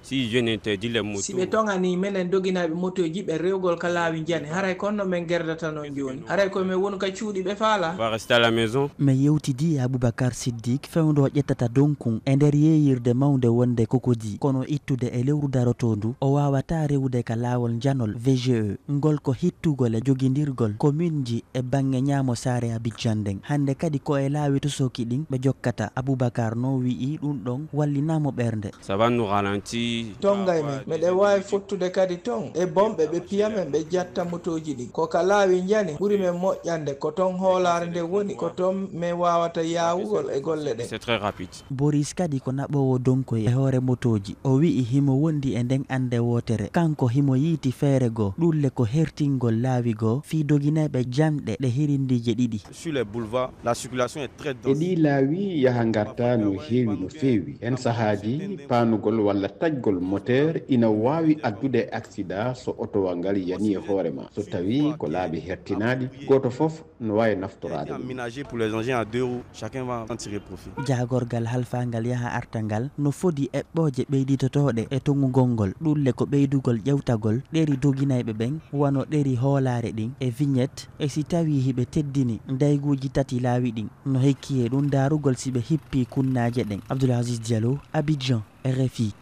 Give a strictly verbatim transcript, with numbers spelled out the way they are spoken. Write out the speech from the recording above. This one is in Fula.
Si jeune interdit les motos. Si ɓe toŋanii menen doginayɓe motooji ɓe rewgol ka laawi njani, haray ko honno men gerdata non jooni? Haray ko men wonu ka cuuɗi ɓe faalaa? On va rester à la maison. Mi yewtidii e Abubakar Siddik, fewndo ƴettata Donkun e nder yeeyirde mawnde wonde Kokodi, kono ittude e lewru darotoondu, o waawataa rewude ka laawol njanol V G E. Ngol ko hittugol e jogindirgol kominji e baŋŋe ñaamo saare Abidjan nden. Hannde kadi ko e laawi tosoki ɗin ɓe jokkata. Abubakar no wi'i ɗun ɗon wallinaamo ɓernde. Ça va nous ralentir. Tongay men, meɗen waawi fottude kadi ton e bomɓe ɓe piya men ɓe jatta motooji ɗin. Ko ka laawi njani ɓuri men moƴƴande, ko ton hoolaare nden woni, ko ton men waawata yaawugol e golle ɗen. C'est très rapide. Boris kadi ko naɓoowo donkoy e hoore motooji. O wi'i himo wondi e nden annde wootere. Kanko himo yiiti feere goo, ɗun le ko hertingol laawi goo fii doginayɓe janɗe ɗe hirindiije ɗiɗi. Sur les boulevards, la circulation est très E ɗii laawi, yaha ngartaa no heewi no feewi. Heen sahaaji, paanugol walla taƴgol moteur ina waawi addude aksidaa so otowal ngal yanii e hoore maa. So tawii ko laabi hertinaaɗi, gooto fof no waawi naftoraade ɗum. Aménagé pour les engins à deux roues, chacun va en tirer profit. Jaagorgal halfaangal yaha arta ngal no fodi eɓɓooje ɓeyditotooɗe e toŋugol ngol. Ɗun le ko ɓeydugol ƴewtagol ɗeri doginayɓe ɓen, wano ɗeri hoolaare ɗin e vignette, e si tawii hiɓe teddini ndayguuji tati laawi ɗin. No hikki e ɗun ndaarugol si ɓe hippii kunnaaje ɗen. Abdoul Aziz Diallo, Abidjan, R F I.